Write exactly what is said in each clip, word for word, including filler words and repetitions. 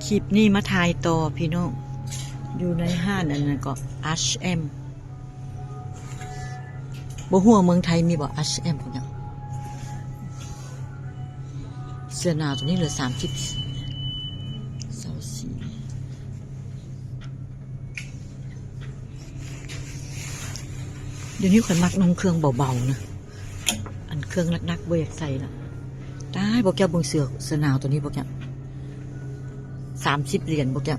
คลิปนี้มาถ่ายต่อพี่น้อง อยู่ในห้างอันนั้นก็ H&M บ่ฮู้ว่าเมืองไทยมีบ่ H&M พวกเนี้ย เสื้อหนาวตัวนี้เหลือสามสิบ เศร้าสี่ เดี๋ยวนี้ข้อยมักนุ่งเครื่องเบาๆนะ อันเครื่องหนักๆบ่อยากใส่ละ ตาย พวกแกเบิ่งเสื้อ เสื้อหนาวตัวนี้พวกแก สามสิบเหรียญพวกแก เ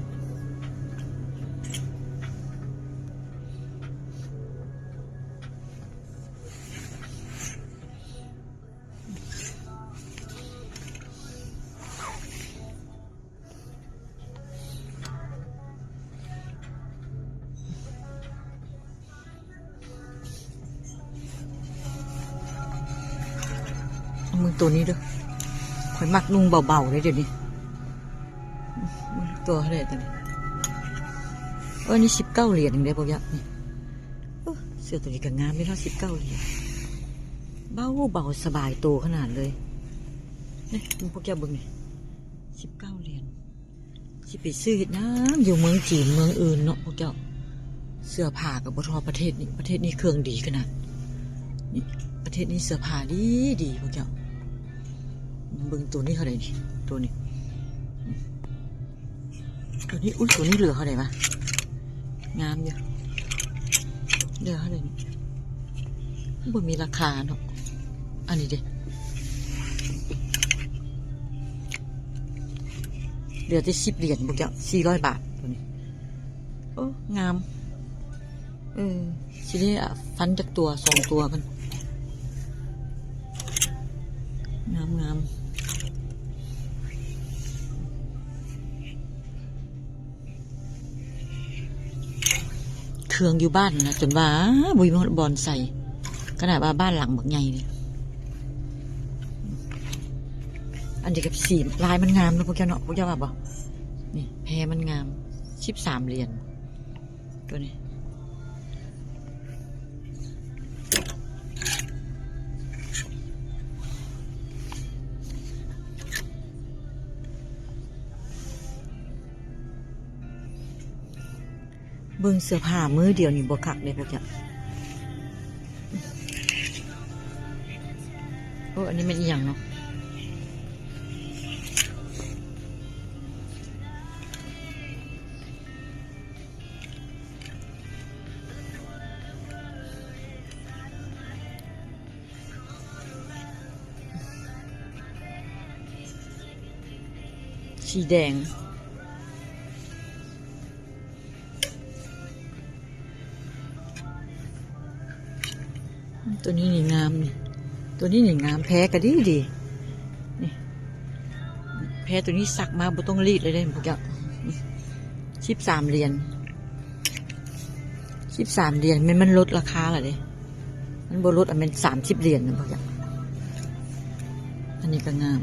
อามือตัวนี้เด้อ ข้อยมักนุ่งเบาๆเลยเดี๋ยวนี้ ตัวเท่าไหร่ตัวนี้ เออ นี่สิบเก้าเหรียญเองเด้อพวกเนี้ย นี่ เออ เสื้อตัวนี้ก็งามเลยเนาะ สิบเก้าเหรียญ เบาเบาสบายตัวขนาดเลย นี่ พวกเจ้าเบิ่งนี่ สิบเก้าเหรียญ สิไปซื้อเฮ็ดหยังอยู่เมืองจีนเมืองอื่นเนาะพวกเจ้า เสื้อผ้าก็บ่ทอประเทศนี้ ประเทศนี้เครื่องดีขนาด นี่ ประเทศนี้เสื้อผ้าดีดีพวกเจ้า เบิ่งตัวนี้เท่าไหร่นี่ ตัวนี้ ตัวนี้ อุ๊ย ตัวนี้เหลือเท่าไหร่วะ งามอยู่ เหลือเท่าไหร่นี่ บ่มีราคาเนาะ อันนี้เด้ เหลือแต่สิบเหรียญพวกเจ้า สี่ร้อยบาทตัวนี้ โอ้ งาม เออ สิได้อะ ฟันจักตัว สองตัวกัน งามงาม เครื่องอยู่บ้านนะ จนว่าบ่มีบ่อนใส่ ขนาดว่าบ้านหลังบักใหญ่เลย อันนี้กับสีลายมันงามเนาะพวกเจ้าเนาะ พวกเจ้าว่าบ่ นี่ แพมันงาม สิบสามเหรียญ ตัวนี้ เบิ่งเสื้อผ้ามื้อเดียวนี่บ่คักเด้พวกเจ้า โอ้ อันนี้มันอีหยังเนาะ สีแดง ตัวนี้นี่งามนี่ ตัวนี้นี่งาม แพก็ดีดี นี่ แพตัวนี้ซักมาบ่ต้องรีดเลยเด้พวกเจ้า สิบสามเหรียญ สิบสามเหรียญ แม่นมันลดราคาละเด้ มันบ่ลดอะ แม่นสามสิบเหรียญนะพวกเจ้า อันนี้ก็งาม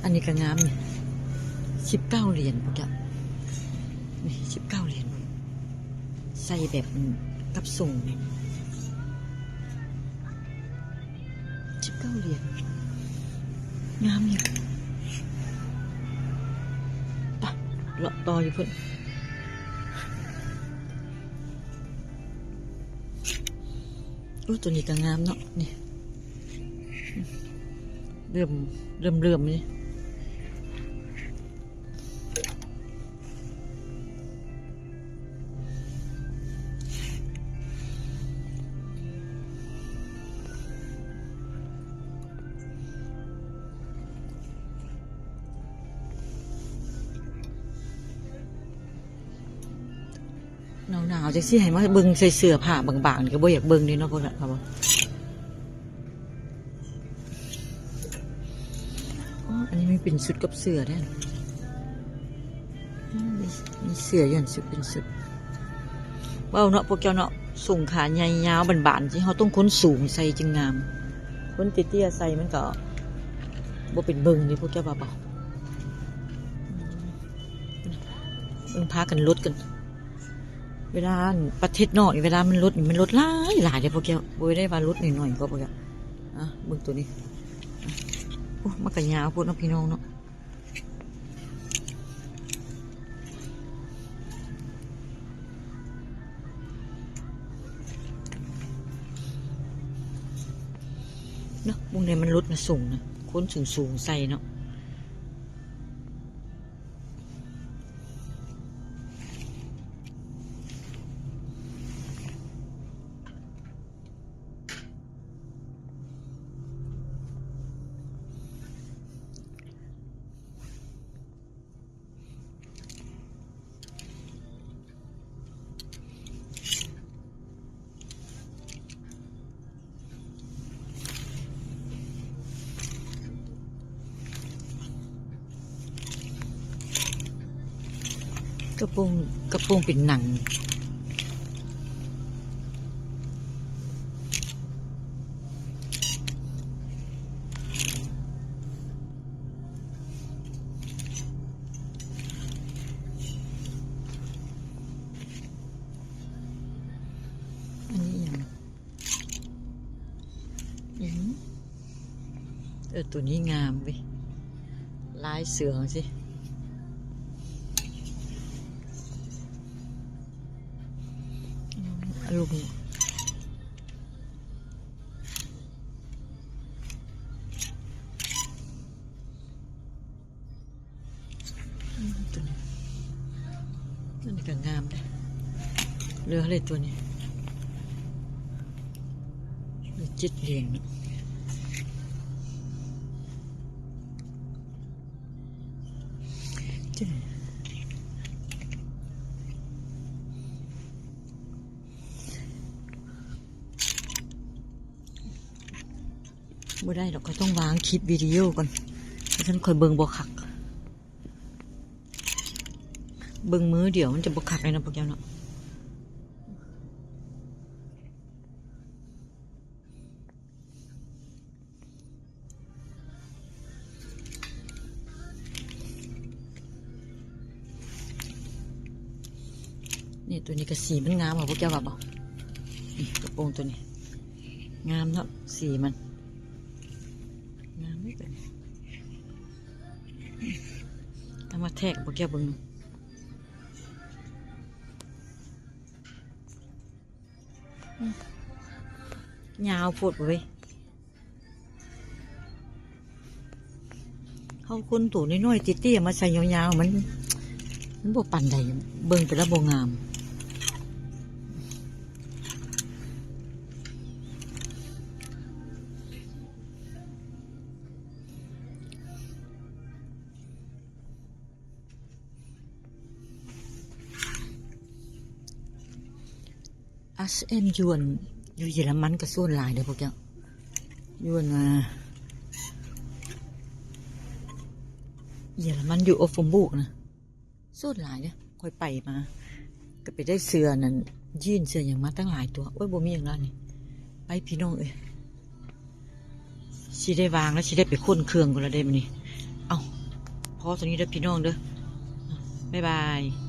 อันนี้ก็งามนี่ สิบเก้าเหรียญพวกเจ้า นี่ สิบเก้าเหรียญ ใส่แบบกับส่งนี่ สิบเก้าเหรียญ งามอยู่ ไป เลาะต่ออยู่พุ้น โอ้ ตัวนี้ก็งามเนาะ นี่ เริ่ม เริ่ม เริ่มนี่ หนาวๆจังซี่ให้มาเบิ่งใส่เสื้อผ้าบางๆนี่ก็บ่อยากเบิ่งเด้เนาะ พวกนั้นเขาว่า อ๋อ อันนี้มีเป็นชุดกับเสื้อได้ มี มีเสื้ออย่างชุดเป็นชุด เว้าเนาะ พวกเจ้าเนาะ ส่งขาใหญ่ยาวบานๆ ที่เฮาต้องคนสูงใส่จึงงาม คนเตี้ยๆใส่มันก็บ่เป็นเบิ่งนี่ พวกเจ้าว่าบ่ เบิ่งพากันลดกัน เวลาประเทศนอกนี่ เวลามันลดนี่ มันลดหลายหลายเด้อพวกเจ้า บ่ได้ว่าลดน้อยๆ ก็พวกเจ้า อ่ะ เบิ่งตัวนี้ อ่ะ โอ้ มันก็ยาวโพดเนาะพี่น้องเนาะ เนาะ พวกนี้มันลดนะสูงนะ คนสูงๆใส่เนาะ กระโปรง กระโปรงเป็นหนัง อันนี้อีหยัง อืม เออ ตัวนี้งามเว้ย ลายเสือสิ อารมณ์ อืม ตัวนี้ ตัวนี้ก็งามเด้ เหลือเลยตัวนี้ เหลือเจ็ดเหรียญ ตัวนี้ บ่ได้ดอก ข้อยต้องวางคลิปวิดีโอก่อน ฉันค่อยเบิ่งบ่คัก เบิ่งมื้อเดียวมันจะบ่คักเลยนะพวกเจ้าเนาะ นี่ตัวนี้ก็สีมันงามอ่ะ พวกเจ้าว่าบ่ นี่กระโปรงตัวนี้ งามเนาะ สีมัน งามไม่เป็น เอามาแทกพวกเจ้าเบิ่ง ยาวโพดเว้ย เฮาคนตัวน้อยๆเตี้ยๆมาใส่ยาวๆ มัน มันบ่ปานใด เบิ่งไปแล้วบ่งาม อาร์เอ็ม ยวน อยู่เยอรมันก็ส่วนหลายเด้อพวกเจ้า ยวน อ่า เยอรมันอยู่โอฟเฟนบูร์กนะ ส่วนหลายเนี่ย ข้อยไปมา ก็ไปได้เสื้อนั่น ยีนเสื้อหยังมาตั้งหลายตัว โอ้ย บ่มีหยังแล้วนี่ ไปพี่น้องเอ้ย สิได้วางแล้ว สิได้ไปค้นเครื่องก่อนแล้วเด้มื้อนี้ เอ้า พอเท่านี้เด้อพี่น้องเด้อ บ๊ายบาย